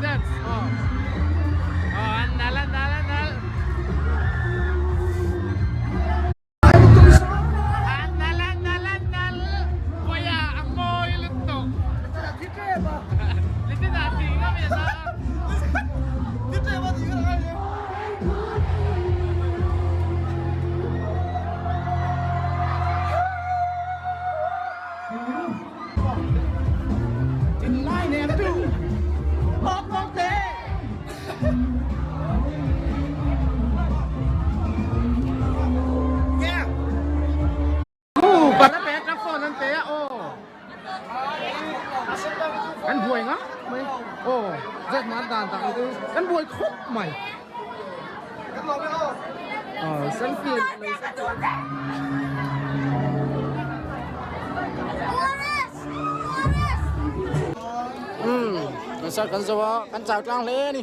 dance. Oh. Oh, an nal an nal an nal. An nal an nal an nal. Puia a mawi lutuk. Litin ah ti ngam in a. Kan buai nga mai aw zet nan dan tak itu kan buai khawp mai aw selfie Umm kan sar kan zo a kan chau tlang hle a ni.